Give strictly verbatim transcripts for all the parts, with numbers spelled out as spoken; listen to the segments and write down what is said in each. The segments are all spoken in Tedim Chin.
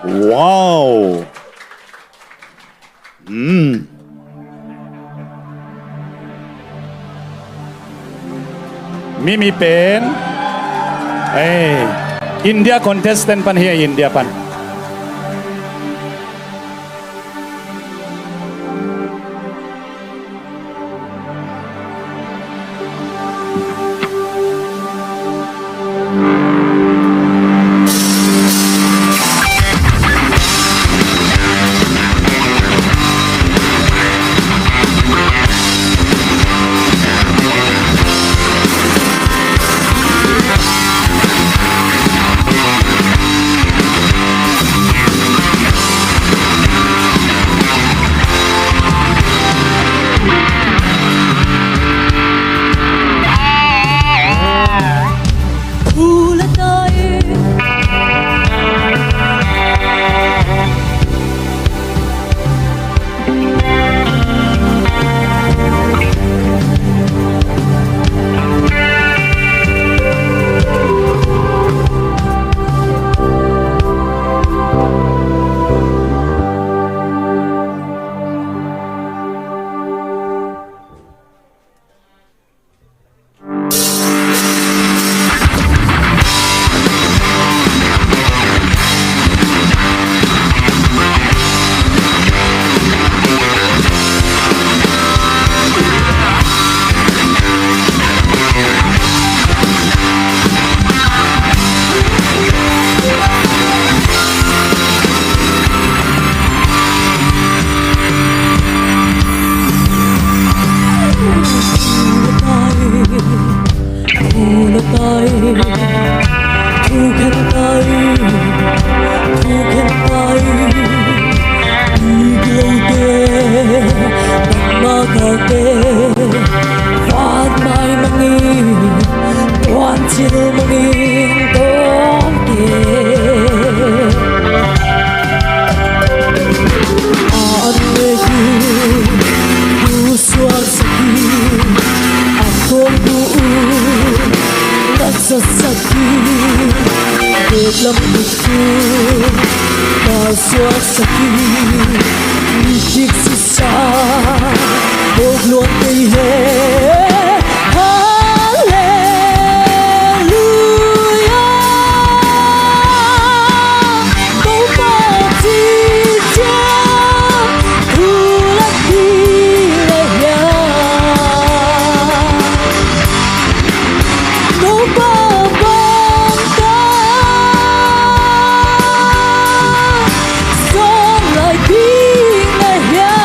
Wow. Hmm. Mimi pen, eh, India contestant pan hi, India pan. Thu na tai, thu khen tai, thu khen tai. Gik lote, bangmah galte, vanmai mangin, tuanthil mangin tawm kei. A an nekin thu suaksak hi, a kawlbu uh natsasak hi. Bek lam buk thu ka suaksak hi. Mi kik sisa bawk luang kei he. Halleluia. Topa ci ciang thu lak ding na hiam? Topa bang ta sawn lai ding na hiam?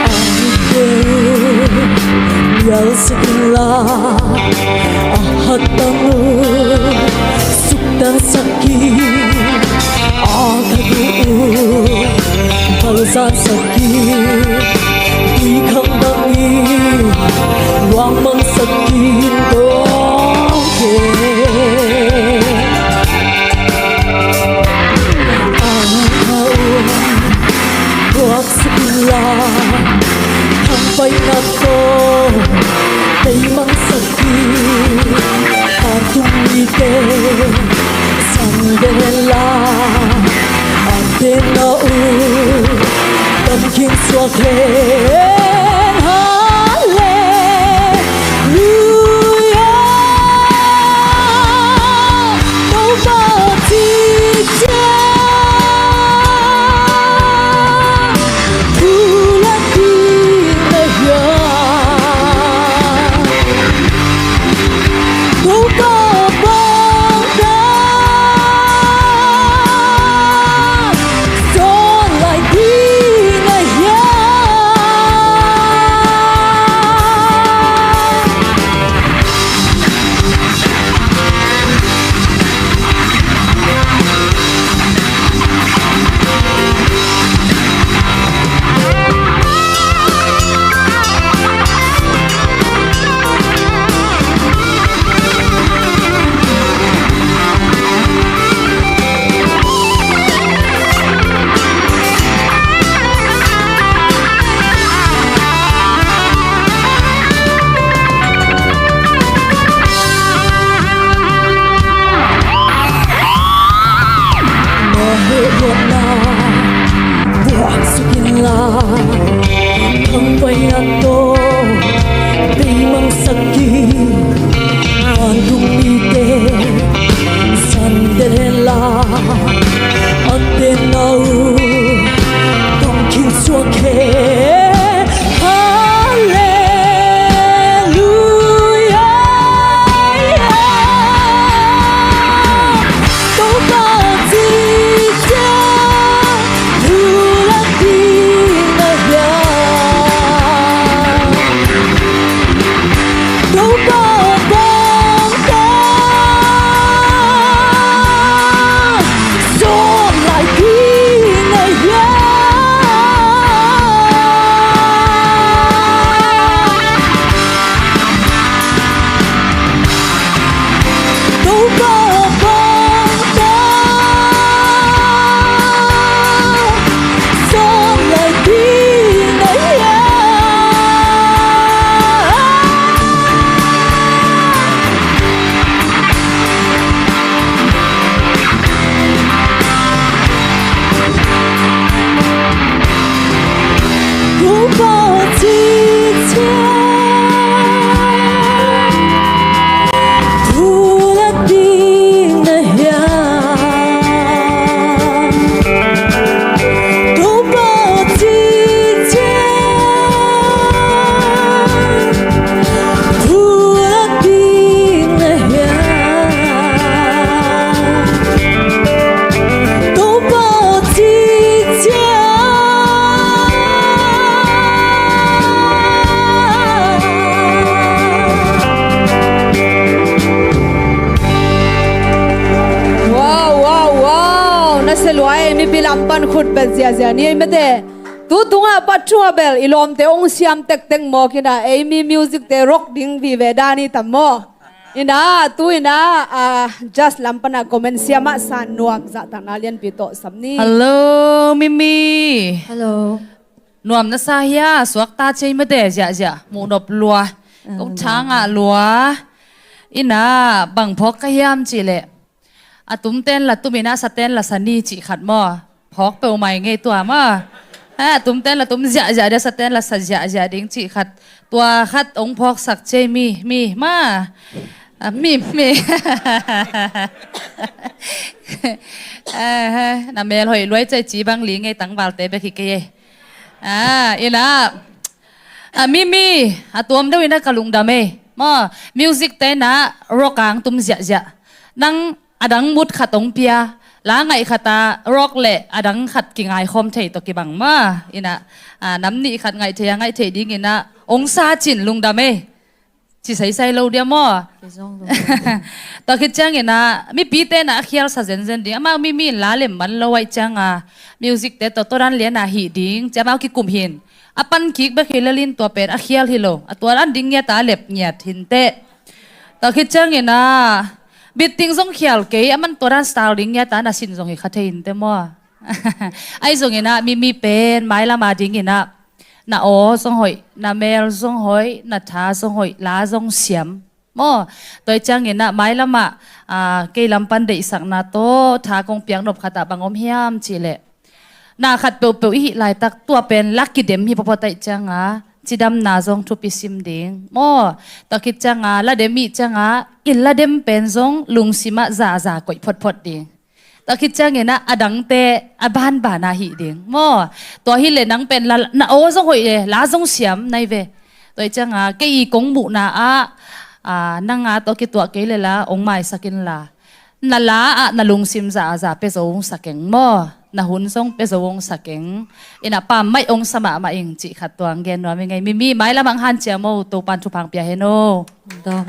A mit uh mialsak inla, a hat bang uh suktangsak in, a that uh balzansak in, tuikhang bangin luangmangsak in tawm kei. A ha uh puaksak inla, thangpaihna tawh tei mangsak in, a tung mite sang den la, a tenna uh damkhing suak hen. Halleluia. Topa ci ciang thu lak ding na hiam? Topa bang ta sawn lai ding na hiam? Seluai mipi lam pan khut bet ziahziah ni ei mete. Tu tungah pat thungah bel i lawmte hong siam tektek mawk inah ei mi music te rock ding vive dan i tam maw? Inah tu inah, ah, just lam panah comment siamah san nuam zahtakna lianpi tawh sam ni. Hello, Mimi. Hello. Nuam na sa hia, suakta cei mete ziahziah muhnop lua. Kong thangah lua. Inah bang phawk ka hiam cihleh, a tumten la tum inah saten la sa ni cih khat maw? Phawk peuhmah ing ei tua maw? A tumten la tum ziahziah dia saten la sa ziahziah ding cih khat. Tua khat hong phawksak cei mi, mi maw? A, mi, mi. Na mel hoih luai cei ci bang li ngei tangvalte bek hi kei ei. A, inah, a, Mimi, a tuam deuh inah ka lungdam ei. Maw, music te inah rock ang tum ziahziah. Nang a dang mut khat hong pia, la ngaih khat a rock le a dang khat kingaikhawm thei tawh kibang maw? Inah, a, nam nih khat ngaih thei a ngaih thei ding inah hong sa cin lungdam ei. Ci saisai lo dia maw? Tua khit ciangin ah mipite na a khial sa zenzen ding. Amau Mimi in la lem man lo ahih cianga music te tawh tua dan lian a hih ding ci amau kikum hin. A pan kik bek hi lelin tua pen a khial hi lo. A tua dan ding ngiat a lep ngiat hinteh. Tua khit ciangin ah beating zong khial kei, a man tua dan style ding ngiat a na sin zong hi kha thei hinteh maw? Ahi zongin ah Mimi pen mailam a dingin ah na aw zong hoih, na mel zong hoih, na tha zong hoih, la zong siam maw? Tua ahih ciangin ah mailam ah, ah, kei lam pan deihsakna tawh tha kong piak nop khat ah bang om hiam cihleh, na khat peuhpeuh i hih laitak tua pen la kidem hi pawtpawt ahih cianga cidamna zong thupi sim ding maw? Tua khit cianga la dem i hih cianga i la dem pen zong lungsim ah zaza koih photphot ding. Tua khit ciangin ah a dangte a banban a hih ding maw? Tua hileh nang pen la, na aw zong hoih le la zong siam nai ve. Tua ahih cianga kei i kong muhna ah, ah, nang a tawh kituah kei le la hong maisak inla, na la ah na lungsim zaza pia zo hong sa keng maw? Na hun zong pia zo hong sa keng. Inah pammaih hong sa mahmah ing cih khat tuang gen nuam ing ei. Mimi, mailam ah hong hanciam o, Topan thupha hong pia hen o. Dong.